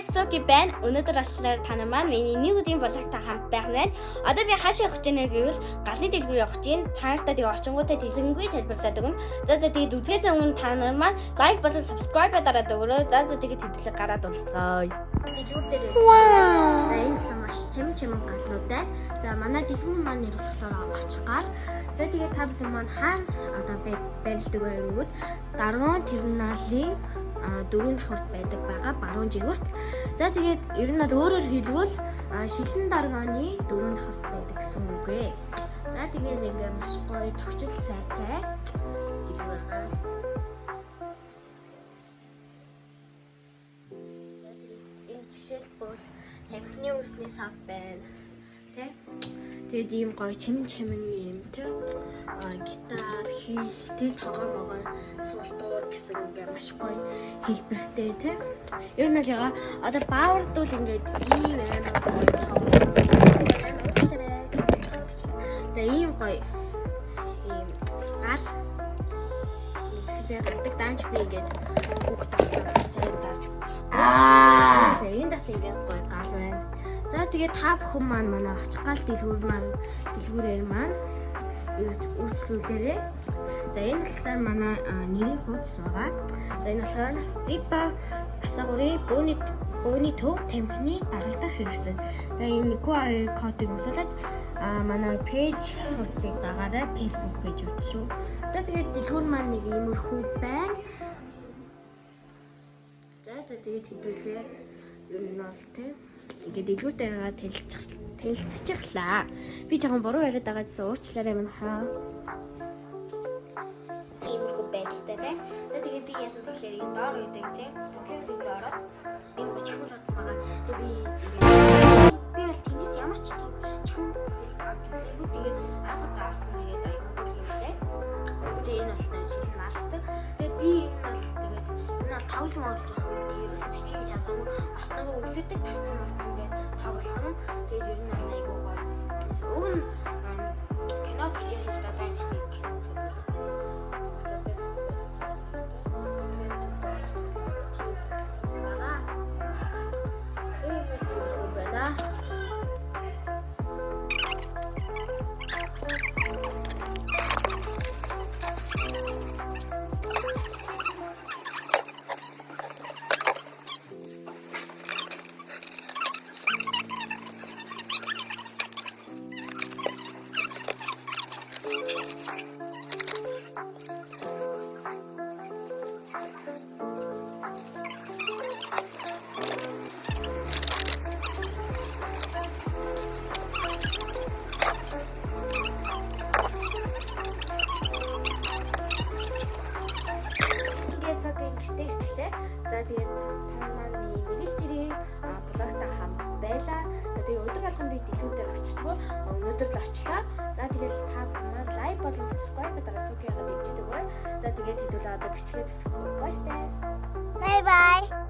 Guys, Суки байна. Өнөөдөр болохоор та нар маань миний нэг өдрийн vlog-тай хамт байх нь байна. Одоо би хаашаа явах гэж байна гэвэл галны дэлгүүр явах гэж байна. Та нартай тэгээ очингуудаа дэлгэрэнгүй тайлбарлаад өгнө. За за, тэгээд үзгээсээ өмнө та нар маань like болон subscribe дараад өгөөрэй. За за, тэгээд хэдүүлээ гараад уулзцгаая. Дэлгүүр дээр ирсэн. За, энэ гэсэн маш чим чимэн галнууд байна. За, манай дэлгүүр маань нэр болохоор Очгал. За, тэгээд та бүхэн маань хаана одоо байрладаг вэ гэвэл Даргон терминалын дөрвөн давхарт байдаг байгаа, баруун жигүүрт. За, тэгээд ер нь бол өөрөөр хэлбэл шилэн даргооны дөрвөн давхарт байдаг гэсэн үг ээ. За, тэгээд ингээ маш гоё тогтчл сайтай дэлгүүр байгаа. За, тэгээд энэ жишээлбэл тамхины үсний сав байна. Тэ? Тэгээд ийм гоё чимэн чимэн юм, тэ, гитар, хэл, тэ, тогоо могоо, суултуур гэсэн ингээ маш гоё хэлбэртэй, тэ. Ер нь л яга одоо баавардвал ингээд ийм амар гоё том. За, ийм гоё ийм гал тэгэхээр гадаг даанч би ингээд хүүхд болохоор сайн дарж болохгүй. За, энэ бас ингээд гоё гал байна. За, тэгээд та бүхэн маань манай Очгал дэлгүүр маань дэлгүүрээр маань ирж үйлчлүүлээрэй. За, энэ болохоор манай нэрийн хуудас байгаа. За, энэ болохоор Зипа асаагуурын бөөний төв тамхины даргалдах хэрэгсэл. За, энэ QR кодыг өмсүүлээд манай page хуудсыг дагаарай. Facebook page хуудас шүү. За, тэгээд дэлгүүр маань нэг иймэрхүү байна. За за, тэгээд хэдүүлээ ер нь бол тийм ингээд дэлгүүр дээр танилцчих танилцчихлаа. Би жоохон буруу яриад байгаа гэсэн, уучлаарай минь хаа. Иймэрхүү байдалтай байна. За, тэгээд би яасан гэхээр энэ доор үйдэг, тийм тоглоом дээр ороод ийм гоё чихмэл утас байгаа. Тэгээд би бол тэндээс ямар ч тийм чихмэл авч үзээгүй. Тэгээд анх удаа авсан, тэгээд айгүй бүр юм лээ. Тэгээд энэ бол шилэн наалцдаг. Тэгээд би энэ бол тэгээд энэ бол тоглож моглож явах юм. Тэгээд ерөөсөө бичлэг хийж чадсангүй. Бас нөгөө үсэрдэг тавцсан мавцсан тэгээд тоглосон. Тэгээд ер нь бол айгүй гоё. Уг нь кино үзчихсэн л да, дайч тэгээд кино үзэх. Үсэрдэг тавцсан байгаа. Тэгээд байна. Ингээд содын гэртээ ирчихлээ. За, тэгээд та маань нэг л жирийн vlog-тай хамт байлаа. За, тэгээд өдөр болгон би дэлгүүр дээр очтгоо. Өнөөдөр л очлоо. За, тэгээд та бүхэн маань like болон subscribe дараа Сукигаа дэмжиж өгөөрэй. За, тэгээд хэдүүлээ одоо бичлэгээ төгсгөх баяртай. Bye bye.